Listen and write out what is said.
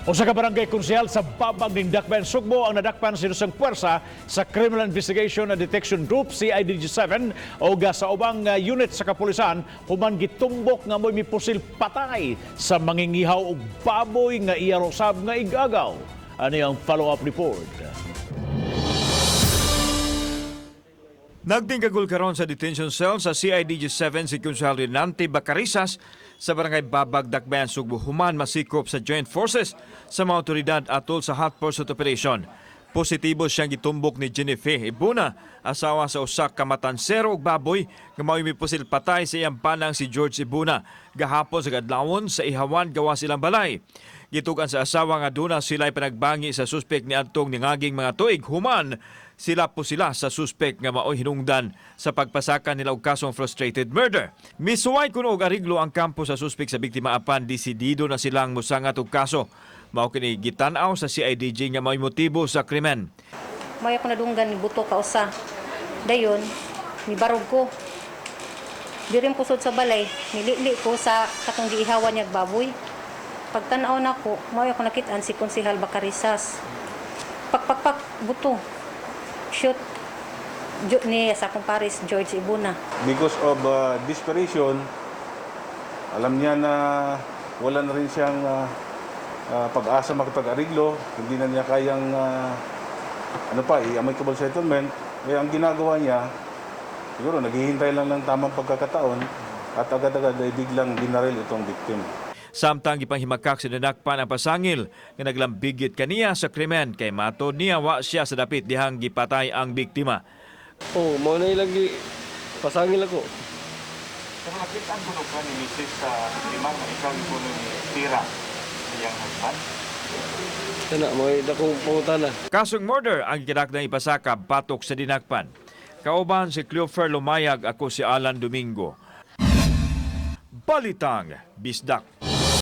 Usa ka barangay konsehal sa Babag ning Dakbayan, Sugbo ang nadakpan sa usang puwersa sa Criminal Investigation and Detection Group, CIDG-7, o sa ubang unit sa kapulisan human gitumbok nga mo'y mipusil patay sa mangingihaw og baboy nga iya usab nga igagaw. Ano ang follow-up report? Nagtingkagul karon sa detention cell sa CIDG-7 si Konsehal Renante Bacarisas sa barangay Babag, Dakbayan, Sugbo human masikop sa joint forces sa mga otoridad atol sa hot pursuit operation. Positibo siyang gitumbok ni Jennifer Ibuna, asawa sa usa ka matansero og baboy nga mao'y mipusil patay sa iyang panang si George Ibuna gahapon sa kadlawon sa ihawan gawas ilang balay. Gitukan sa asawa nga duna sila'y panagbangi sa suspek niadtong ningaging mga tuig human sila po sila sa suspek nga maoy hinungdan sa pagpasaka nila og kasong frustrated murder. Misuway kuno og ariglo ang kampo sa suspek sa biktima apan desidido na silang musangat og kaso. Mao kini gitan-aw sa CIDG nga mao'y motibo sa krimen. Mao ako nadunggan ni buto ka usa. Dayon, mibarog ko. Diri ko sud sa balay, nilili ko sa katong giihawan niya baboy. Pagtan-aw nako, mao ako nakitaan si Konsehal Bacarisas. Pak pak pak buto. Shoot ni sa akong pares George Ibuna. Because of desperation, alam niya na wala na rin siyang pag-asa makipag-ariglo, hindi na niya kayang ano pa, i-amicable settlement. Kaya ang ginagawa niya, siguro naghihintay lang ng tamang pagkakataon at agad-agad ay biglang binaril itong victim. Samtang gipanghimakak sa nanakpan ang pasangil nga naglambigit kaniya sa krimen kay matod niya wa siya sa dapit dihang gipatay ang biktima. Oh, mao na lagi pasangil ako. Pero nakita ang kuno ka ni Mrs. sa biktima nga ikaw ni kuno ni tira iyang husband. Kana mo dakong pangutana. Kasong murder ang gikinakdang ipasaka batok sa dinakpan. Kauban si Cleofer Lumayag, ako si Alan Domingo. Balitang Bisdak.